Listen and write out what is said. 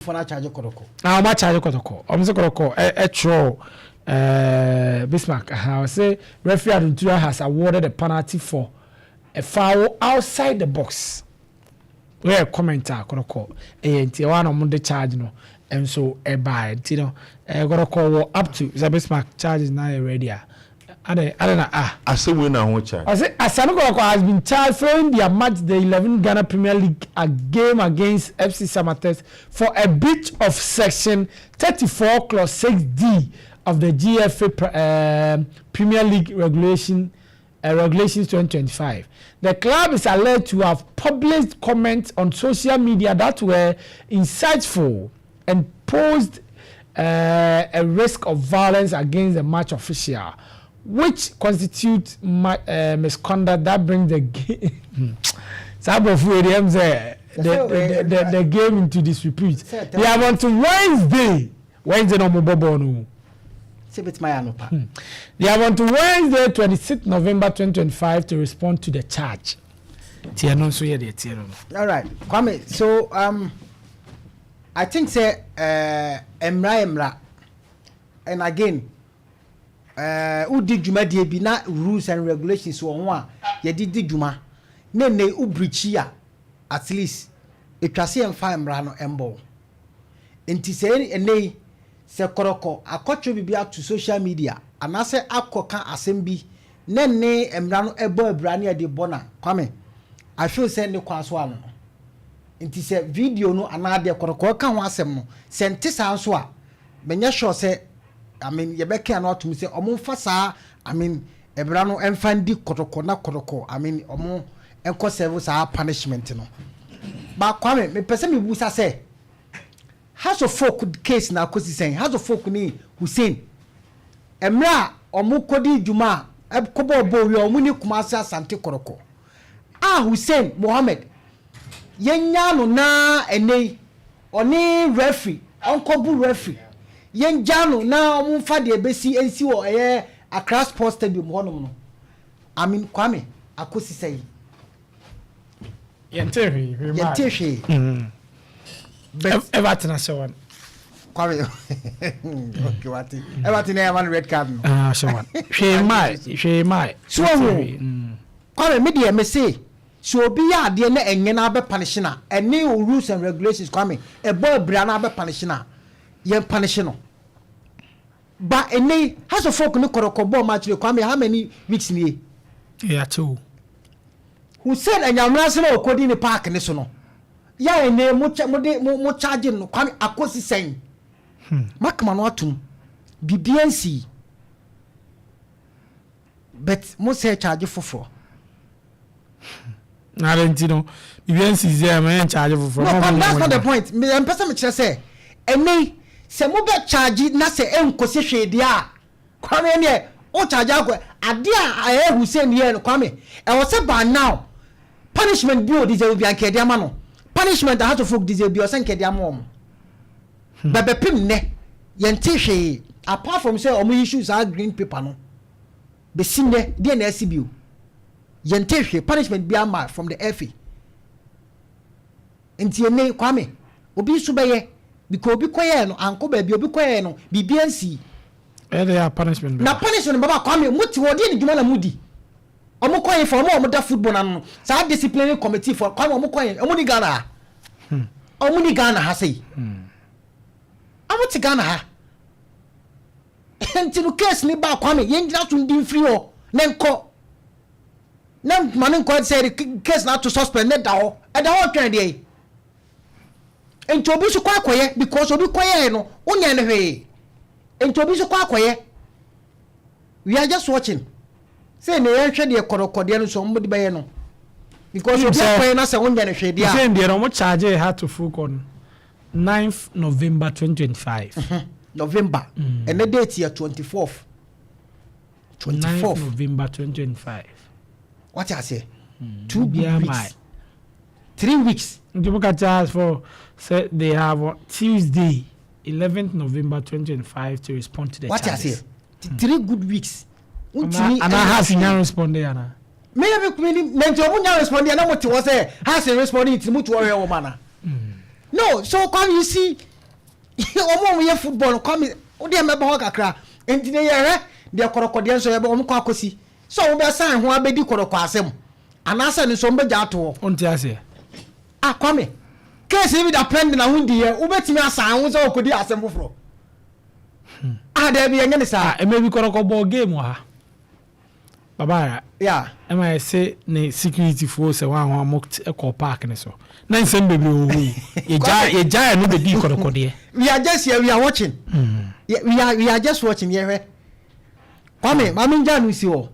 Fo no akyagye Kɔtɔkɔ. Na ɔmo akyagye Kɔtɔkɔ. Ɔmo sɛ Kɔtɔkɔ ɛtwerɛ Bismarck aha, ɔsɛ referee Adontura has awarded a penalty for a foul outside the box. Wɔyɛ comment a Kɔtɔkɔ ɛyɛ, nti ɛwɔ na ɔmo de charge no nso ɛbaa. Nti no Kɔtɔkɔ wɔ up to sɛ Bismarck charges na yɛ ready a ade ade na ah. Asɛm wei na ho charge. Ɔsɛ Asante Kɔtɔkɔ has been charged following their match day 11 Ghana Premier League, a game against FC Samartex, for a breach of section 34 clause 6D of the GFA Premier League Regulations 2025. The club is alleged to have published comments on social media that were insightful and posed a risk of violence against the match official, which constitutes misconduct that brings the game. Saa aborɔfo yi deɛ, sɛ the game into disrepute. They have until Wednesday, Wednesday na ɔmo bɔ bɔɔl no. Sɛ bɛtumi ayɛ anɔpa. They have until Wednesday, 26 November 2025, to respond to the charge. Tiɛ no nso yɛ deɛ tiɛ no. All right, Kwame, so I think sɛ mmara yɛ mmara, and again wodi dwumadie bi na rules and regulations wɔ ho a yɛde di dwuma ne nne wobirikyi a, at least etwa se yɛmfa mmara no mbɔ. Nti sɛ ɛnɛ yi sɛ Kɔtɔkɔ akɔtwerɛ biribi ato social media anaasɛ akɔka asɛm bi ne ne mmara no ɛbɔ abira ne yɛde bɔ na, Kwame, I feel sɛ ne kwan so ano no. Nti sɛ video no anaa deɛ Kɔtɔkɔ ka ho asɛm no sɛ nte saa nso a, menyɛ sure sɛ, I mean, yɛbɛka ano atum sɛ ɔmo nfa saa, I mean, mmara no ɛmfa ndi Kɔtɔkɔ na Kɔtɔkɔ, I mean, ɔmo nkɔ serve saa punishment no ba. Kwame, mepɛ sɛ mebusa sɛ Hearts of Oak case na akɔsi sɛn? Hearts of Oak ni Hussein, mmerɛ a ɔmo kɔdi dwuma a ɛkɔbɔ bɔɔl wi a ɔmo ne Kumasi Asante Kɔtɔkɔ a, Hussein Mohammed yɛnya no na ɛnɛ yi ɔne referee ɔnkɔbu referee, yɛngya no na ɔmo nfa deɛ ebesi nsi wɔ ɛyɛ Accra Sports Stadium hɔnom no, I mean, Kwame, akɔsi sɛn? Yɛnte hwee hwee maa. Yɛnte hwee. But Everton ahyɛ wɔn. Kwame, okay, wate Everton na yɛma no red card no. Ah, ahyɛ wɔn, hwee maa, hwee maa. So ɔho Kwame, me deɛ me se sɛ obi yɛ adeɛ na ɛnyɛ na abɛ punish na ɛne o rules and regulations, Kwame, ɛbɔ abira na abɛ punish na yɛn punish no ba. Ɛnɛ Hearts of Oak ne Kɔtɔkɔ bɔɔl match de, Kwame, how many weeks nie? Ɛyɛ akyɛw. Hussein Anyamuna se na okodi ne park ne so no yà, ɛnɛ mo kyɛ mo de mo charge no. Kwame, akosi sɛn? Makama no atum bibia nsi, but mo sɛ charge foforɔ. Na ade nti no bibia nsi sɛ ɛmɛ yɛn charge foforɔ. No, but that's not the point. Mpɛ sɛ mekyerɛ sɛ ɛnɛ sɛ mo bɛ charge na sɛ ɛnkosi hwee deɛ a, Kwame, ɛneɛ o charge akɔ adeɛ a ɛyɛ Hussein yɛ no. Kwame, ɛwɔ sɛ by now punishment bi o deserve bi anka ɛde ama no, punishment a Hearts of Oak deserve bi ɔsɛ nka ɛde ama wɔn. Bɛbɛpem nnɛ yɛnte hwee apart from sɛ ɔmo issue saa green paper no. Bɛsi nnɛ deɛ na ɛsi bio, yɛnte hwee, punishment bi ama from the FA. Nti ene Kwame, obi nso bɛyɛ because obi kɔyɛ no ankɔ baabi, obi kɔyɛ no biribi ansi. Ɛyɛ de yɛ punishment. Na punishment baba. Kwame, mo te hɔ deɛ ne dwuma na mo di, ɔmo kɔyɛ fɔ ɔmo a ɔmo da football n'ano no, saa disciplinary committee fɔ, Kwame, ɔmo kɔyɛ, ɔmo ni Ghana ha, ɔmo ni Ghana ha sɛyi, ɔmo te Ghana ha. Nti no case ni ba, Kwame, yɛn gyina so ndi nfiri hɔ ne nkɔ ne ma ne nkɔ sɛ case na ato suspend ne da hɔ, ɛda hɔ twɛn deɛ yi. Nti obi nso kɔ akɔyɛ because obi kɔyɛ no wonyɛ no hwee, nti obi nso kɔ akɔyɛ. We are just watching sɛ ne yɛn hwɛ deɛ kɔdɔkɔdeɛ no so ɔmo de bɛyɛ no because obi akɔyɛ na sɛ wonyɛ no hwee deɛ a. Sɛ deɛ no ɔmo charge Hearts of Oak on 9th November 2025. November, ɛnɛ date yɛ 24th. 24th. November 2025. Wate aseɛ? 2 good weeks, 3 weeks. Nti mo ka charge for say they have on Tuesday, 11th November 2025, to respond to the Wate charges. aseɛ? 3 good weeks ntumi. Ana Hearts nya respond ana? Meyɛ mi mi ni nti ɔmo nya respond yɛ na mo te hɔ sɛ Hearts respond, nti mo te hɔ hwɛ wɔn ana? No. So come, you see. Wɔn a wɔyɛ football no, Kwame, wo deɛ mɛba hɔ kakra. Nti ne yɛhwɛ deɛ kɔrɔkɔdeɛ nso yɛbɛ wɔn kɔ akɔsi sɛ wɔn bɛsan ho abɛdi kɔrɔkɔ asɛm anaasɛ no nso wɔn bɛgya ato hɔ. Wonte aseɛ. Ah, Kwame, case yi bi da pending na ho ndi yɛ, wobɛtumi asan ho sɛ wɔkɔdi asɛm foforɔ? Ah, daabi, ɛnyɛ ne saa. Ah, ɛmɛ bi kɔrɔkɔ bɔɔ game wɔ ha. Baba Yeah. Ɛma yɛse ne security foɔ sɛ wɔn a wɔn mo kɔ park ne so. Na nsɛm bebree wɔ hɔ yi. Yɛgya yɛgya ɛno bɛdi kɔrɔkɔdeɛ. We are just here, we are watching. We are just watching, yɛhwɛ. Kwame, maame ngya no si hɔ.